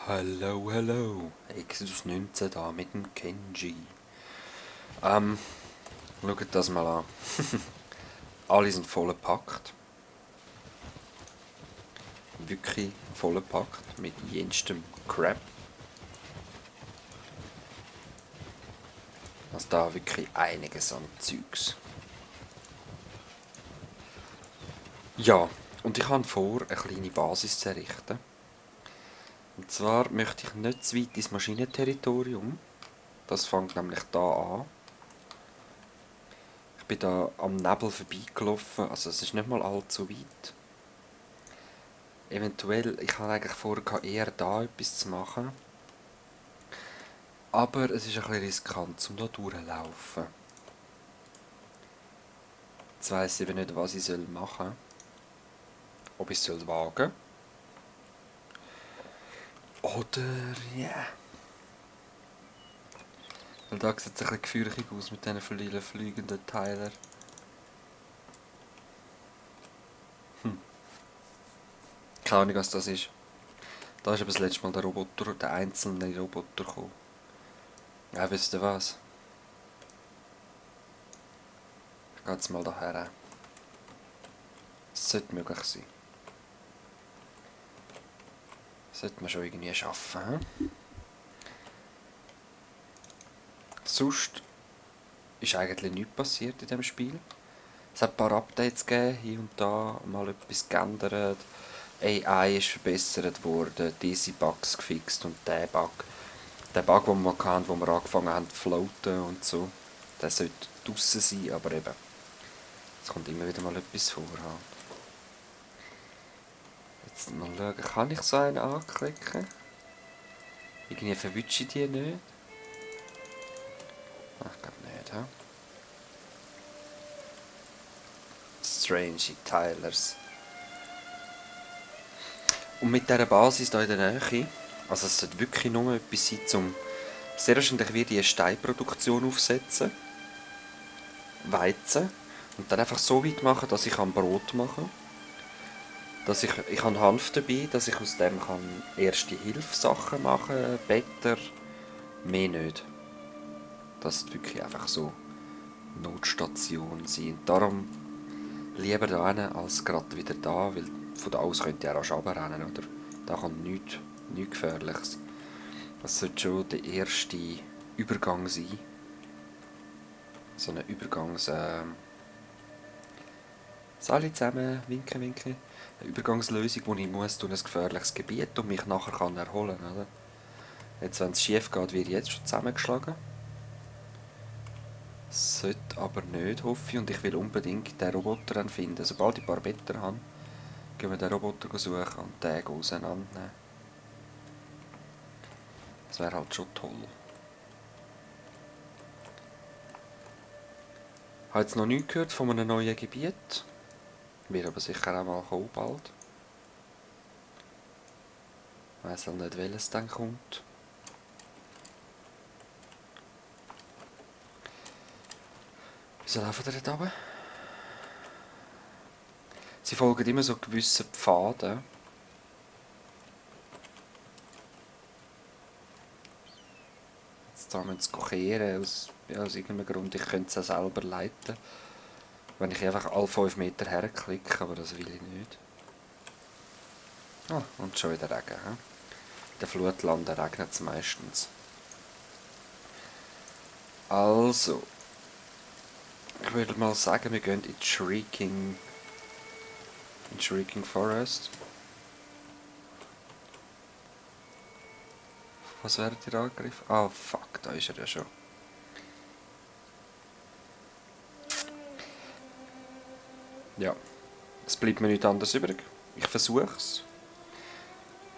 Hallo, hallo. Exodus 19 da mit dem Kenji. Schaut das mal an. Alle sind vollgepackt. Wirklich vollgepackt mit jenstem Crap. Also da wirklich einiges an Zeugs. Ja, und ich habe vor, eine kleine Basis zu errichten. Und zwar möchte ich nicht zu weit ins Maschinenterritorium. Das fängt nämlich da an. Ich bin da am Nebel vorbeigelaufen, also es ist nicht mal allzu weit. Eventuell, ich habe eigentlich vor, eher da etwas zu machen. Aber es ist ein bisschen riskant, um da durchzulaufen. Jetzt weiss ich eben nicht, was ich machen soll. Ob ich es wagen soll. Oder, ja. Yeah. Weil da sieht es ein bisschen gefährlich aus mit diesen vielen fliegenden Teilen. Keine Ahnung, was das ist. Da ist aber das letzte Mal der einzelne Roboter gekommen. Ja, wisst ihr was? Ich gehe jetzt mal daher. Es sollte möglich sein. Sollte man schon irgendwie schaffen. Sonst ist eigentlich nichts passiert in diesem Spiel. Es hat ein paar Updates gegeben, hier und da mal etwas geändert. AI ist verbessert worden, diese Bugs gefixt und der Bug. Der Bug, den wir hatten, wo wir angefangen haben zu floaten und so, der sollte draussen sein, aber eben, es kommt immer wieder mal etwas vor. Jetzt mal schauen, kann ich so einen anklicken? Irgendwie verwünsche ich die nicht. Ach, ich glaube nicht, hä? Strange Tylers. Und mit dieser Basis hier in der Nähe, also es sollte wirklich nur etwas sein, um sehr wahrscheinlich wieder eine Steinproduktion aufsetzen, Weizen, und dann einfach so weit machen, dass ich Brot machen kann. Dass ich habe Hanf dabei, dass ich aus dem kann erste Hilfssachen machen, Better, mehr nicht. Das ist wirklich einfach so Notstation sein. Und darum lieber da hin als gerade wieder da, weil von da aus könnt ihr auch runterrennen, oder? Da kommt nichts Gefährliches. Das sollte schon der erste Übergang sein. So eine alle zusammen, winken, winken. Eine Übergangslösung, wo ich muss durch ein gefährliches Gebiet und mich nachher kann erholen kann, oder? Jetzt, wenn es schief geht, wird jetzt schon zusammengeschlagen. Sollte aber nicht, hoffe ich. Und ich will unbedingt den Roboter dann finden. Sobald ich ein paar Better habe, gehen wir den Roboter suchen und den auseinandernehmen. Das wäre halt schon toll. Ich habe jetzt noch nichts gehört von einem neuen Gebiet. Wird aber sicher auch mal kommen bald. Ich weiss auch nicht, welches dann kommt. Wieso laufen die da runter? Sie folgen immer so gewissen Pfaden. Jetzt haben wir es kehren, aus irgendeinem Grund. Ich könnte es auch selber leiten. Wenn ich einfach alle 5 Meter herklicke, aber das will ich nicht. Ah, und schon wieder Regen. In den Flutlanden regnet es meistens. Also, ich würde mal sagen, wir gehen in Shrieking Forest. Was wäre ihr angegriffen? Ah, fuck, da ist er ja schon. Ja, es bleibt mir nichts anderes übrig. Ich versuche es.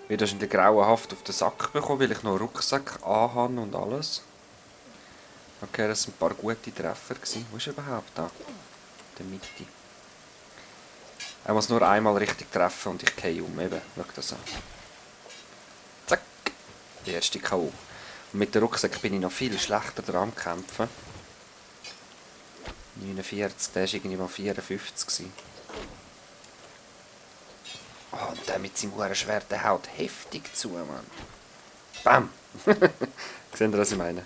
Ich werde wahrscheinlich grauenhaft auf den Sack bekommen, weil ich noch einen Rucksack anhabe und alles. Okay, das waren ein paar gute Treffer. Wo ist er überhaupt da? In der Mitte. Er muss nur einmal richtig treffen und ich gehe um. Eben, schau das an. Zack! Der erste K.O. Und mit dem Rucksack bin ich noch viel schlechter dran am Kämpfen. 49, der war irgendwie mal 54. Oh, und der mit seinem Hurenschwert, der haut heftig zu, Mann. Bam! Seht ihr, was ich meine?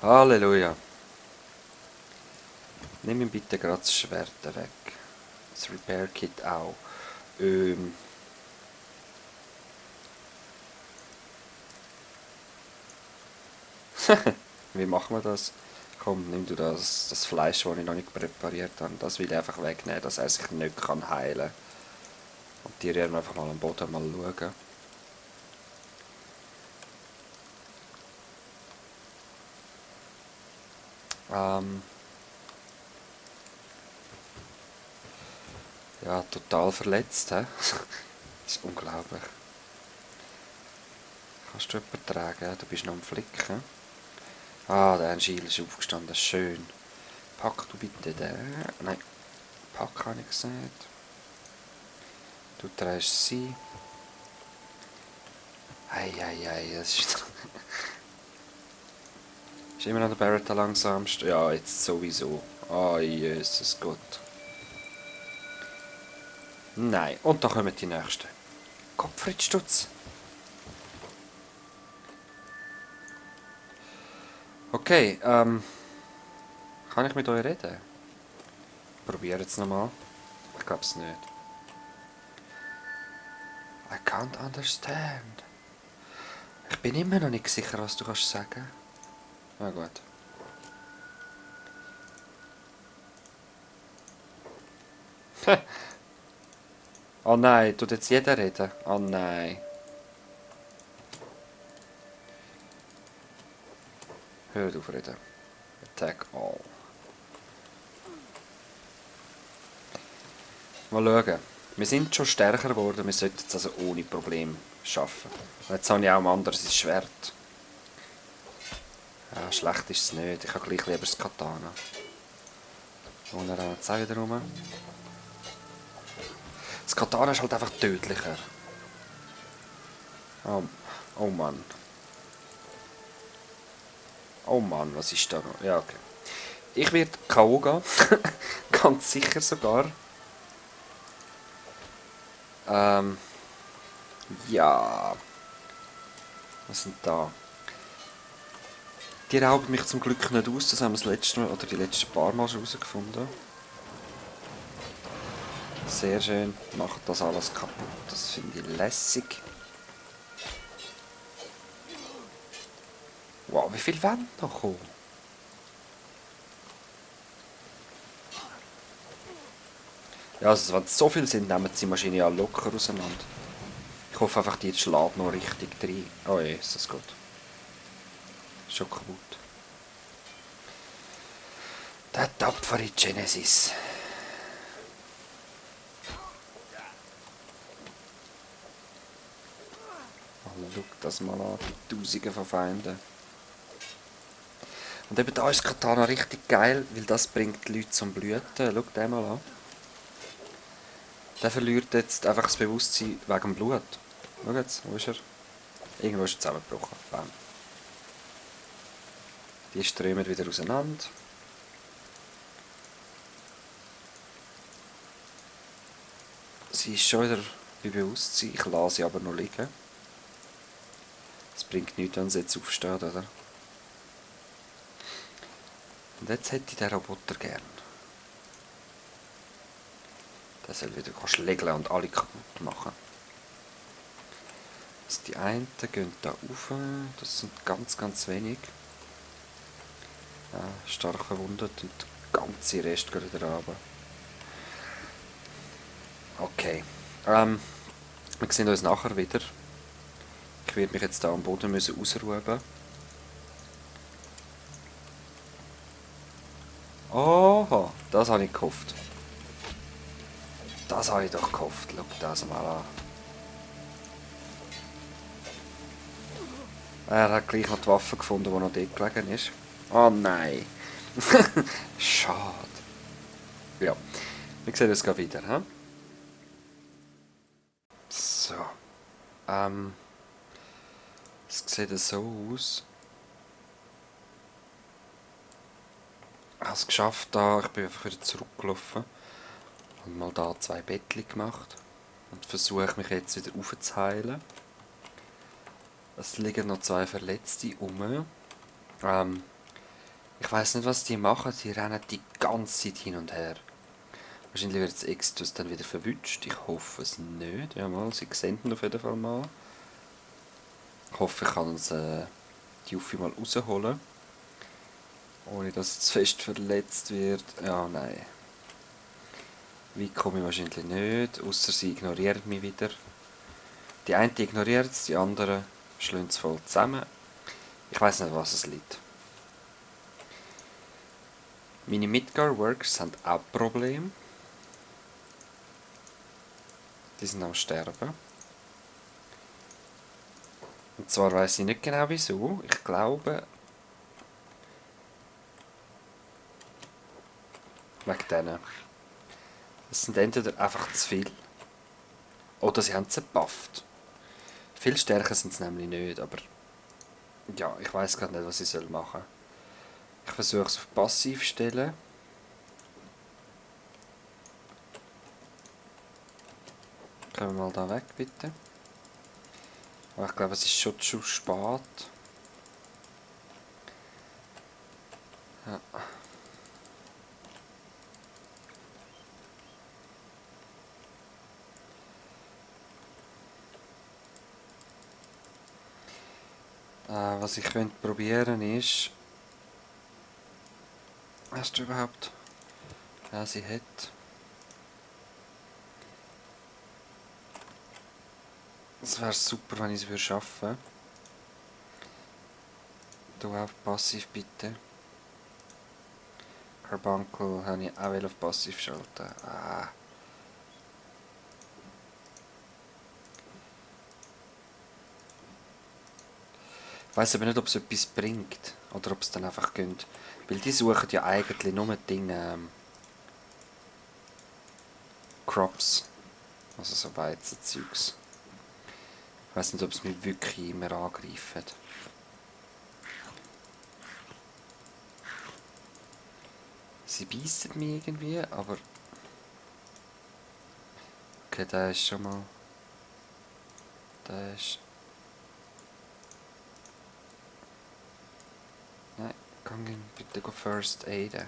Halleluja. Nimm ihm bitte gerade das Schwert weg. Das Repair Kit auch. Wie machen wir das? Komm, nimm du das Fleisch, das ich noch nicht präpariert habe. Das will ich einfach wegnehmen, dass er sich nicht heilen kann. Und die werden einfach mal am Boden mal schauen. Ja, total verletzt, hä? Das ist unglaublich. Kannst du jemanden tragen? Du bist noch am Flicken. Ah, der Angel ist aufgestanden. Schön. Pack du bitte den. Nein, pack habe ich gesagt. Du trägst sie. Eieiei, das ist... Ist immer noch der Barrett der langsamste? Ja, jetzt sowieso. Oh, Jesus Gott. Nein, und da kommen die Nächsten. Gottfried Stutz. Okay, kann ich mit euch reden? Probier jetzt nochmal. Ich glaub's nicht. I can't understand. Ich bin immer noch nicht sicher, was du kannst sagen. Na gut. Oh nein, tut jetzt jeder reden? Oh nein. Hör auf reden. Attack all. Mal schauen. Wir sind schon stärker geworden, wir sollten es also ohne Problem schaffen. Und jetzt habe ich auch ein anderes Schwert. Ja, schlecht ist es nicht. Ich habe gleich lieber das Katana. Und er rennt jetzt auch wieder rum. Das Katana ist halt einfach tödlicher. Oh, oh Mann. Oh Mann, was ist da noch? Ja, okay. Ich werde K.O. gehen. Ganz sicher sogar. Ja. Was sind da? Die rauben mich zum Glück nicht aus. Das haben wir das letzte Mal, oder die letzten paar Mal schon herausgefunden. Sehr schön. Macht das alles kaputt. Das finde ich lässig. Wow, wie viel wollen noch kommen? Ja, also wenn es so viel sind, nehmen sie die Maschine ja locker auseinander. Ich hoffe einfach, die schlägt noch richtig rein. Oh je, ist das gut. Schon kaputt. Der tapfere Genesis. Oh, schau das mal an, die Tausende von Feinden. Und eben da ist Katana richtig geil, weil das bringt die Leute zum Blüten. Schau den mal an. Der verliert jetzt einfach das Bewusstsein wegen dem Blut. Schau jetzt, wo ist er? Irgendwo ist er zusammengebrochen. Bam. Die strömen wieder auseinander. Sie ist schon wieder bei Bewusstsein. Ich lasse sie aber noch liegen. Es bringt nichts, wenn sie jetzt aufsteht, oder? Und jetzt hätte ich den Roboter gern. Der soll wieder schlägeln und alle kaputt machen. Also die einen gehen da rauf. Das sind ganz, ganz wenig. Ja, stark verwundet und der ganze Rest geht wieder runter. Okay. Wir sehen uns nachher wieder. Ich werde mich jetzt hier am Boden müssen ausruhen. Oha, das habe ich gehofft. Das habe ich doch gehofft. Schau das mal an. Er hat gleich noch die Waffe gefunden, die noch dort gelegen ist. Oh nein. Schade. Ja, wir sehen uns gleich wieder. He? So. Es sieht so aus. Ich habe es geschafft, da. Ich bin einfach wieder zurückgelaufen. Und mal da 2 Bettchen gemacht. Und versuche mich jetzt wieder aufzuheilen. Es liegen noch 2 Verletzte rum. Ich weiß nicht, was die machen. Sie rennen die ganze Zeit hin und her. Wahrscheinlich wird das Extus dann wieder verwünscht. Ich hoffe es nicht. Ja, mal, sie sehen ihn auf jeden Fall mal. Ich hoffe, ich kann uns die Uffi mal rausholen. Ohne dass es zu fest verletzt wird. Ja, nein. Wie komme ich wahrscheinlich nicht. Außer sie ignoriert mich wieder. Die eine ignoriert es, die andere schlagen es voll zusammen. Ich weiß nicht, was es liegt. Meine Midgar-Workers haben auch Probleme. Die sind am Sterben. Und zwar weiss ich nicht genau wieso. Ich glaube, wegen denen. Es sind entweder einfach zu viel oder sie haben sie gebufft. Viel stärker sind sie nämlich nicht, aber ja, ich weiß gerade nicht, was ich machen soll. Ich versuche es auf Passiv stellen. Können wir mal da weg, bitte. Aber ich glaube, es ist schon zu spät. Ja. Was ich könnte probieren ist... Hast du überhaupt... Ja, sie hat... Es wäre super, wenn ich es schaffen würde. Du auf Passiv bitte. Carbuncle habe ich auch auf Passiv schalten. Ich weiss aber nicht, ob es etwas bringt. Oder ob es dann einfach geht. Weil die suchen ja eigentlich nur Dinge... Crops. Also so Weizenzeugs. Ich weiss nicht, ob es mich wirklich immer angreift. Sie beißen mich irgendwie, aber... Okay, der ist schon mal... Der ist... Nein, kann ihn bitte First Aiden.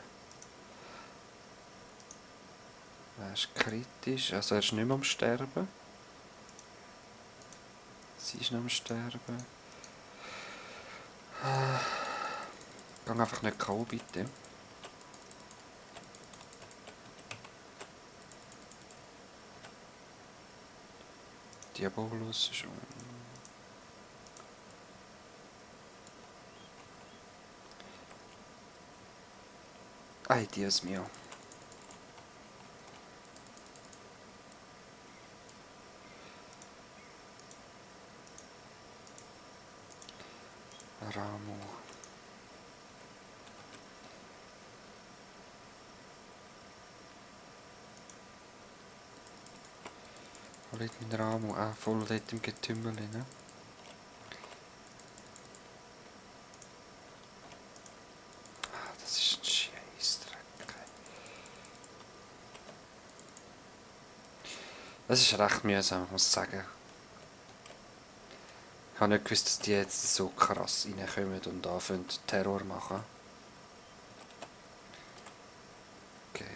Er ist kritisch, also er ist nicht mehr am Sterben. Sie ist noch am Sterben. Gang einfach nicht K.O. bitte. Diabolus schon. Ay, Dios mío. Ramu. Wo liegt mein Ramu? Voll dort im Getümmel, ne? Das ist ein Scheissdreck. Das ist recht mühsam, muss ich sagen. Ich habe nicht gewusst, dass die jetzt so krass reinkommen und anfangen Terror machen. Okay,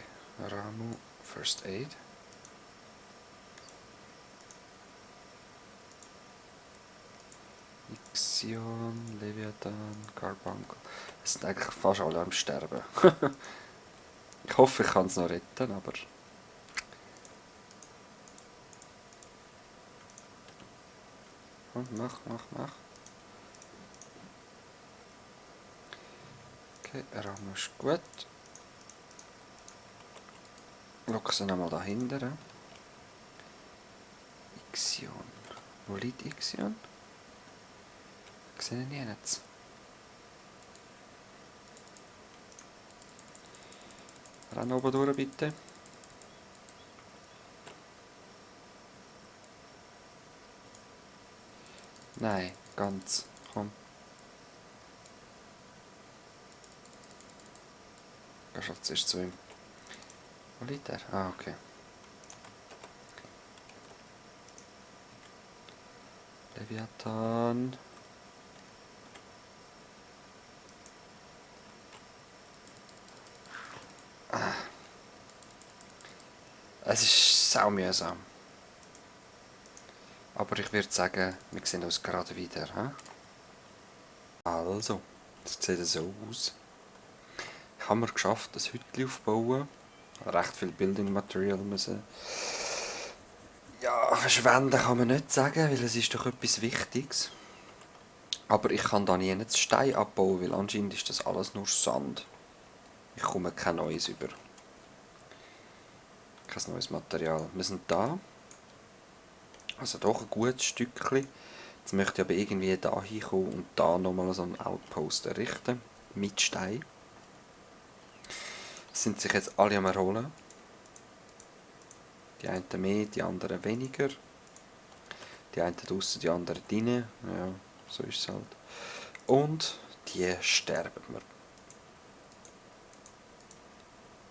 Ramu, First Aid. Ixion, Leviathan, Carbuncle. Es sind eigentlich fast alle am Sterben. Ich hoffe, ich kann es noch retten, aber... Mach. Okay, Ramu ist gut. Schau sie nochmal dahinter. Ixion. Wo liegt Ixion? Ich sehe ihn jetzt. Renn oben durch, bitte. Nein, ganz. Komm. Geh schon zuerst zu ihm. Wo liegt er? Okay. Leviathan. Es ist sau mühsam. Aber ich würde sagen, wir sehen uns gerade wieder. He? Also, das sieht so aus. Ich habe es geschafft, das Hütchen aufzubauen. Recht viel Building Material müssen. Ja, verschwenden kann man nicht sagen, weil es ist doch etwas Wichtiges. Aber ich kann da nie einen Stein abbauen, weil anscheinend ist das alles nur Sand. Ich komme kein neues über. Kein neues Material. Wir sind da. Also doch ein gutes Stückchen. Jetzt möchte ich aber irgendwie da hinkommen und da nochmal so einen Outpost errichten. Mit Stein. Sind sich jetzt alle am Erholen. Die einen mehr, die anderen weniger. Die einen draussen, die anderen drinnen. Ja, so ist es halt. Und die sterben wir.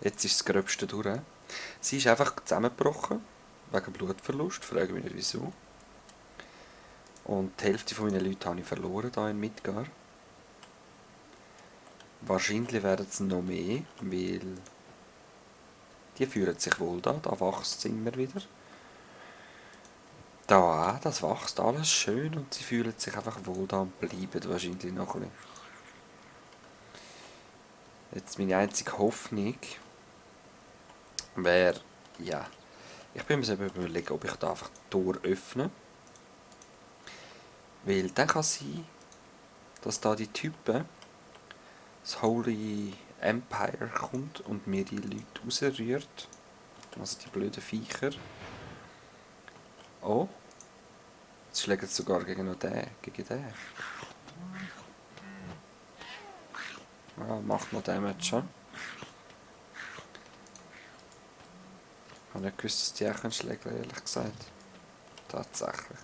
Jetzt ist das Gröbste durch. Sie ist einfach zusammengebrochen. Wegen Blutverlust. Frage mich nicht wieso. Und die Hälfte von meinen Leuten habe ich verloren hier in Midgar. Wahrscheinlich werden es noch mehr, weil die fühlen sich wohl da. Da wächst es immer wieder. Da auch, das wächst alles schön und sie fühlen sich einfach wohl da und bleiben wahrscheinlich noch ein bisschen. Jetzt meine einzige Hoffnung wäre, ja, ich bin mir selber überlegen, ob ich da einfach die Tür öffne. Weil dann kann es sein, dass da die Typen, das Holy Empire kommt und mir die Leute rausrührt. Also die blöden Viecher. Oh, jetzt schlägt es sogar gegen den. Ah, macht noch Damage, ja? Ich habe nicht gewusst, dass die auch schlägt, ehrlich gesagt. Tatsächlich.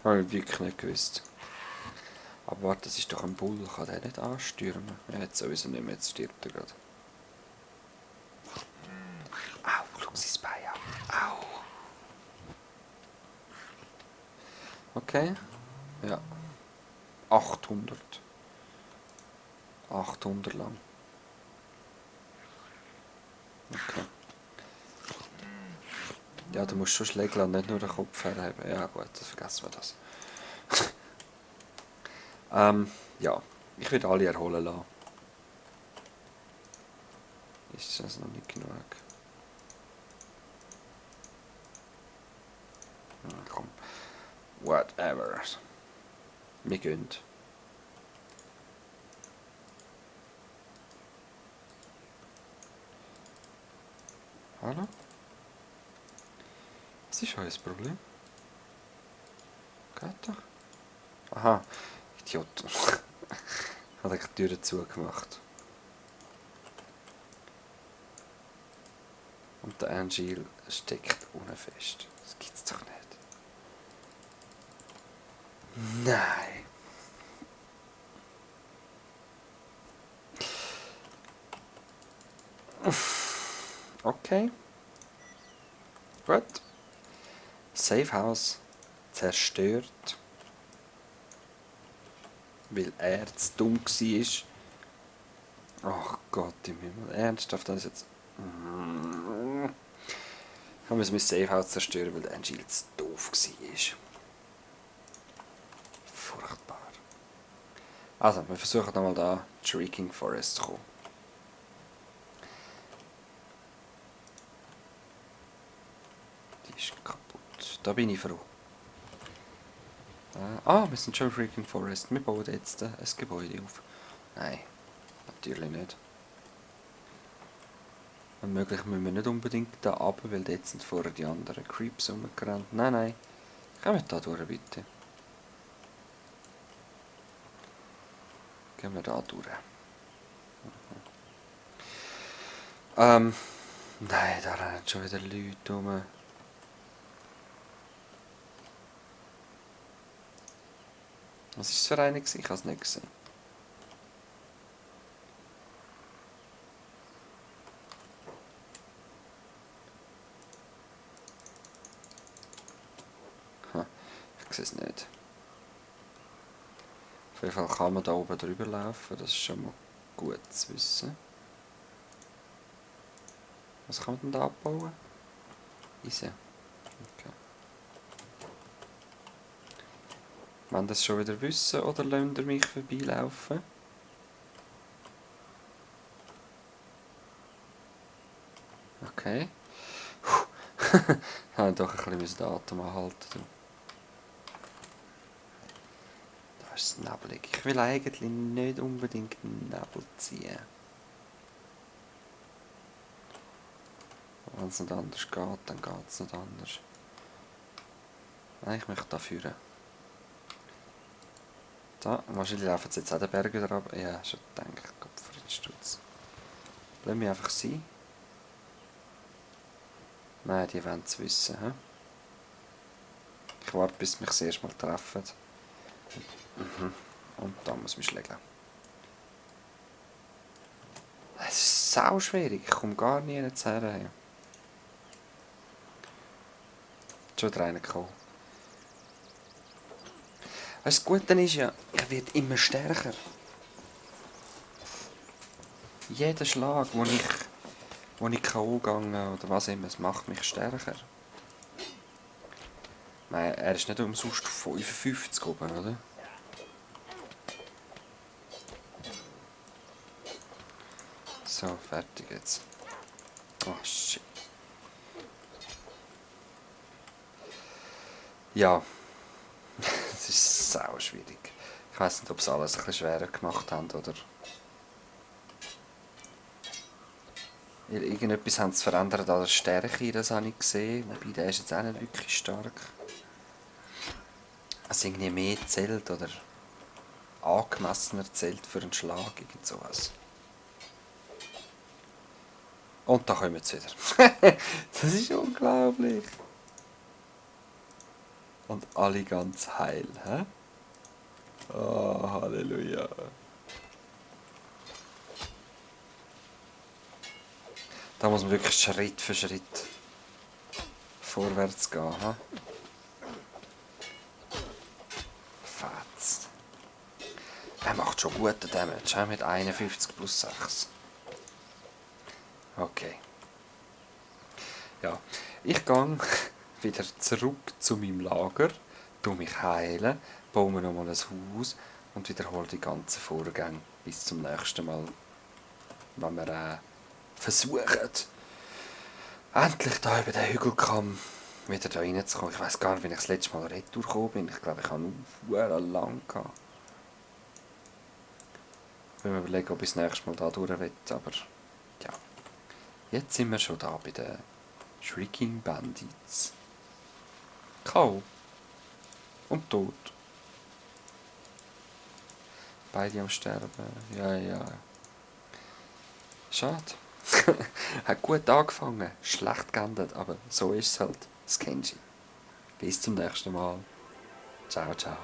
Habe ich wirklich nicht gewusst. Aber warte, das ist doch ein Bull, kann der nicht anstürmen? Ja, jetzt sowieso nicht mehr, jetzt stirbt er gerade. Au, schau sein Bein an. Au. Okay. Ja. 800. 800 lang. Okay. Ja, du musst schon schlägeln und nicht nur den Kopf herheben. Ja gut, dann vergessen wir das. Ja. Ich würde alle erholen lassen. Ist das noch nicht genug? Komm. Whatever. Wir gehen. Hallo? Was ist euer Problem? Geht doch. Aha, Idiot. Hat die Tür zugemacht. Und der Angel steckt unten fest. Das gibt's doch nicht. Nein. Okay. Gut. Safe House zerstört. Weil er zu dumm war. Ach Gott im Himmel. Ernsthaft, das ist jetzt... Ich muss mein Safe House zerstören, weil der Angel zu doof war. Furchtbar. Also, wir versuchen nochmal da Shrieking Forest zu kommen. Die ist kaputt. Da bin ich froh. Wir sind schon im Shrieking Forest. Wir bauen jetzt ein Gebäude auf. Nein, natürlich nicht. Wenn möglich müssen wir nicht unbedingt da runter, weil dort sind vorher die anderen Creeps rumgerannt. Nein, nein. Kommen wir da durch, bitte. Gehen wir da durch. Nein, da rennen schon wieder Leute rum. Was war es für eine? Ich habe es nicht gesehen. sehe es nicht. Auf jeden Fall kann man da oben drüber laufen, das ist schon mal gut zu wissen. Was kann man denn da abbauen? Eisen. Okay. Wollen das schon wieder wissen oder lassen ihr mich vorbeilaufen? Okay. Ich habe doch ein bisschen den Atem anhalten. Da ist es neblig. Ich will eigentlich nicht unbedingt Nebel ziehen. Wenn es nicht anders geht, dann geht es nicht anders. Nein, ich möchte da führen. Da, wahrscheinlich laufen sie jetzt auch den Berg wieder ab. Ja, schon gedacht, Gott für den Stutz. Lass mich einfach sein. Nein, die wollen es wissen. He? Ich warte, bis sie mich das erste Mal treffen. Mhm. Und da muss ich schlägen. Es ist sau schwierig, ich komme gar nie jetzt her. Schon wieder einer gekommen. Das Gute ist ja, er wird immer stärker. Jeder Schlag, wo ich K.O. gehe oder was immer, es macht mich stärker. Nein, er ist nicht umsonst auf 55 oben, oder? So, fertig jetzt. Oh shit. Ja. Es ist sau schwierig. Ich weiss nicht, ob sie alles ein bisschen schwerer gemacht haben oder... Irgendetwas haben sie verändert an der Stärke, das habe ich gesehen. Wobei, der ist jetzt auch nicht wirklich stark. Also irgendwie mehr zählt oder angemessener zählt für einen Schlag, irgend sowas. Und da kommen sie wieder. Das ist unglaublich. Und alle ganz heil, hä? Oh, Halleluja. Da muss man wirklich Schritt für Schritt vorwärts gehen, hä? Fetz. Er macht schon guten Damage, mit 51 plus 6. Okay. Ja, ich gehe wieder zurück zu meinem Lager, tu mich heilen, baue mir nochmal ein Haus und wiederhole die ganzen Vorgänge bis zum nächsten Mal, wenn wir versuchen, endlich da über den Hügelkamm wieder da reinzukommen. Ich weiß gar nicht, wie ich das letzte Mal retour gekommen bin. Ich glaube, ich habe nur lang gehabt. Ich will mir überlegen, ob ich das nächste Mal da durch will, aber ja. Jetzt sind wir schon da bei den Shrieking Bandits. K.O. Und tot. Beide am Sterben. Ja, ja. Schade. Hat gut angefangen, schlecht geendet, aber so ist es halt. Das kennst du. Bis zum nächsten Mal. Ciao, ciao.